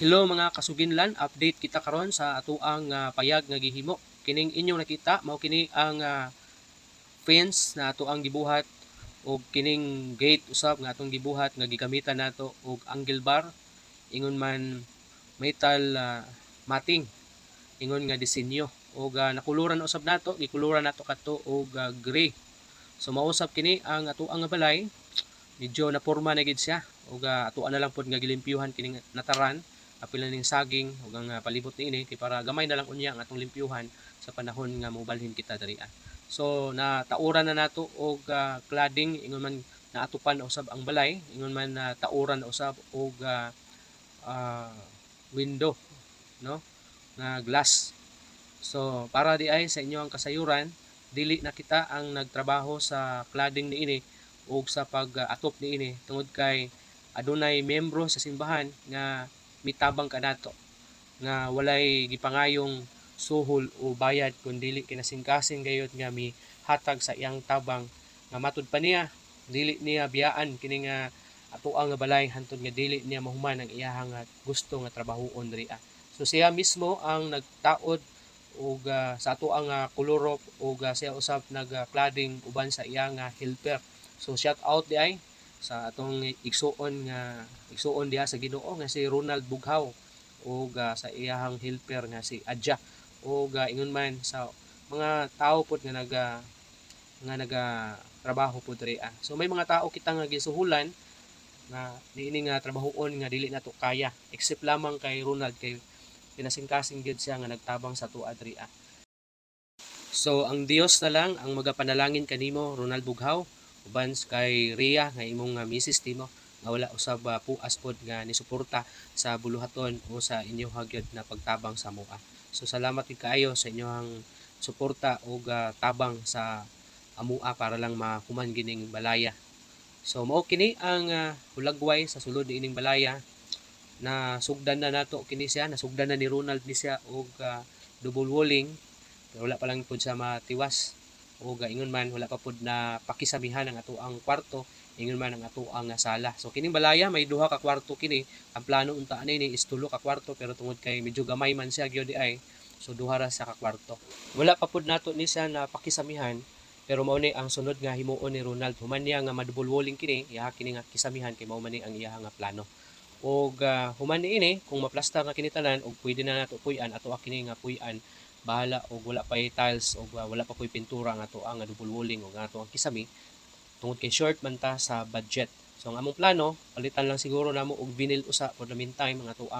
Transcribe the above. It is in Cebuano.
Hello mga kasuginlan, update kita karon sa atoang payag nga gihimo. Kining inyong nakita mao kini ang fence na atoang gibuhat og kining gate usab nga atong gibuhat nga gigamitan nato og angle bar, ingon man metal matting ingon nga disenyo og nakuluran usab nato, gikuluran nato kadto og gray. So mao usab kini ang atoang nga balay, medyo naporma na gid siya ug atoa na lang pod nga gilimpyuhan kining nataran apil na ning saging ug ang palibot niini kay para gamay na lang unya ang atong limpyuhan sa panahon nga mobalhin kita diri. So natauran na nato og cladding, ingon man naatupan na usab ang balay, ingon man natauran na usab og window, no, nga glass. So para di ay sa inyo ang kasayuran, dili na kita ang nagtrabaho sa cladding niini ug sa pag-atop niini tungod kay adunay membro sa simbahan nga mitabang kanato nga walay gipangayong suhol o bayad kun dili kinasingkasing gayud nga mihatag sa iyang tabang nga matud pa niya dili niya biyaan kini nga atoang nga balay hantod nga dili niya mahuman ang iyahang gusto nga trabahoon diri. So siya mismo ang nagtaod og sa atoang kolorop ug siya usab nag-cladding uban sa iyang helper. So shout out di ay sa atong igsuon nga igsuon diha sa Ginoo nga si Ronald Bughaw ug sa iyahang helper nga si Adja ug ingon man sa mga tawo pod nga naga trabaho pod diri. So may mga tao kita nga gisuhulan nga niini nga trabahoon nga dili nato kaya except lamang kay Ronald kay pinasingkasing gyud siya nga nagtabang sa atoa diri. So ang Dios na lang ang magapanalangin kanimo, Ronald Bughaw, uban kay Ria nga imong misis nimo nga wala usab puas pod nga nisuporta sa buluhaton o sa inyong gyud na pagtabang sa amoa. So salamat gid kaayo sa inyong suporta ug tabang sa amoa para lang mahuman gining balaya. So mao kini ang hulagway sa sulod niining balaya. Na sugdan na nato kini siya, nasugdan na ni Ronald ni siya og double walling pero wala pa lang pud siya matiwas ug ingon man wala pa pud na pakisamihan ang atoang kwarto, ingon man ang atoang sala. So kining balaya may duha ka kwarto kini. Ang plano unta ani is tulo ka kwarto pero tungod kay medyo gamay man siya gyud ay, so duha ra sa ka kwarto. Wala pa pud nato ni siya na pakisamihan pero mao ni ang sunod nga himuon ni Ronald human niya nga ma-double walling kini, iyaha kini nga kisamihan kay mao man ni ang iyaha nga plano. Ug human niini, kung maplastar na kini tanan ug pwede na nato puy-an, ato kini nga puy-an, bahala og wala pa tiles og wala pa poy pintura ang ato ang double walling ug ato ang kisami tungod kay short man ta sa budget. So ang among plano, palitan lang siguro namo og vinyl usa for the meantime ang ato.